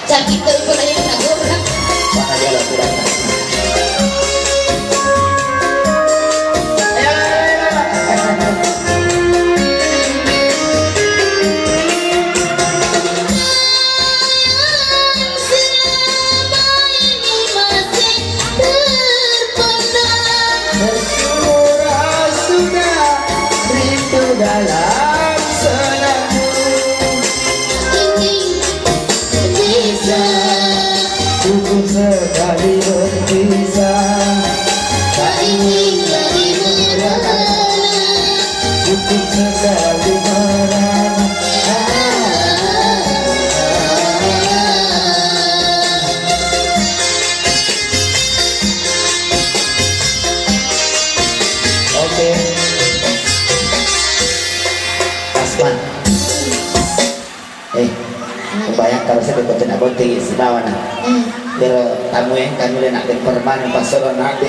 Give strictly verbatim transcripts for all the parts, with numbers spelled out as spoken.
Sakit terus, kok aja nagorna. Mana dia lagu datang? Selama ini masih terpendam. Bersurat sudah rindu dalam senandung. Ingin bisa. Cukup sekali berpisah. Tak ingin lagi merana. Cukup sekali merana. Oke. Asma. Eh, bayangkan saya betul nak bonteng sibawa na. Hmm. Pero tamu yang kami le nak demper mana pas solo nak de.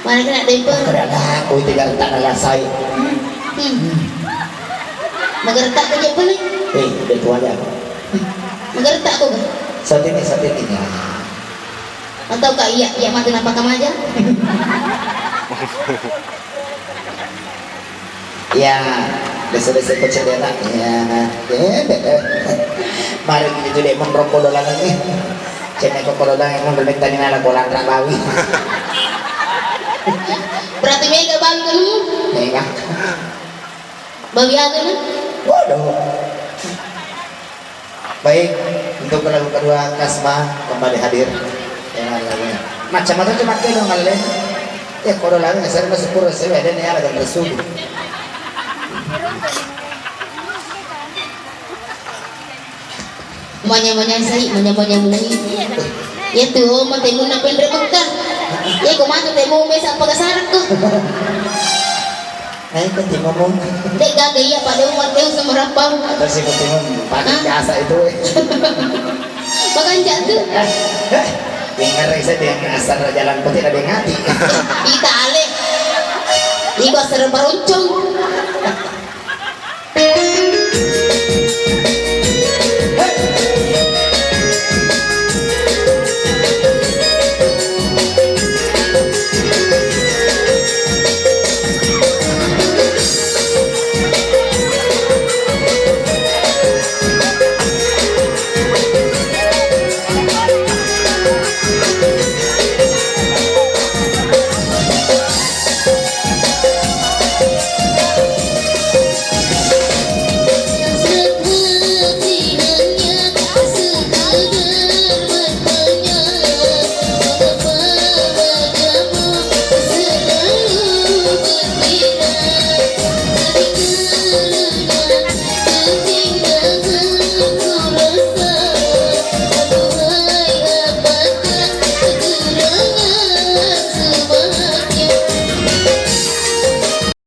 Mana kena demper? Kada ada aku tiga tak ada sai. Hmm. Magertak ko je pale. Eh, udah tua aja. Magertak ko. Saat ini, saat ini ya. Atau kak iya, iya mati napa kamaja? Ya, desa-desa ko cedera. Ya, eh, eh. Mari kita jadi menrokok dolangan nih. Cene ko dolangan menrokok tadi nala bolan rabawi. Berarti mega bangkulu. Mega. Bawi aga nih? Waduh. Baik, untuk lagu kedua, Kasma kembali hadir dengan lagunya. Macam apa cuma kelo ngale? Ya, kalau lagu saya masih kurang, saya ada nih, ada resudu. Manya-manya sai, manya-manya mui. Ya tuh, mate muna penre Mekah. Ya, kok matu temu mesa pagasarku. Naik ke timomong. Dek gaga iya pada umat teu semerapau. Atau si ketimong pakai jasa itu. Makan jatuh. Dengar saya yang asal jalan putih ada yang ngati. Ita ale. Iba serem baroncong.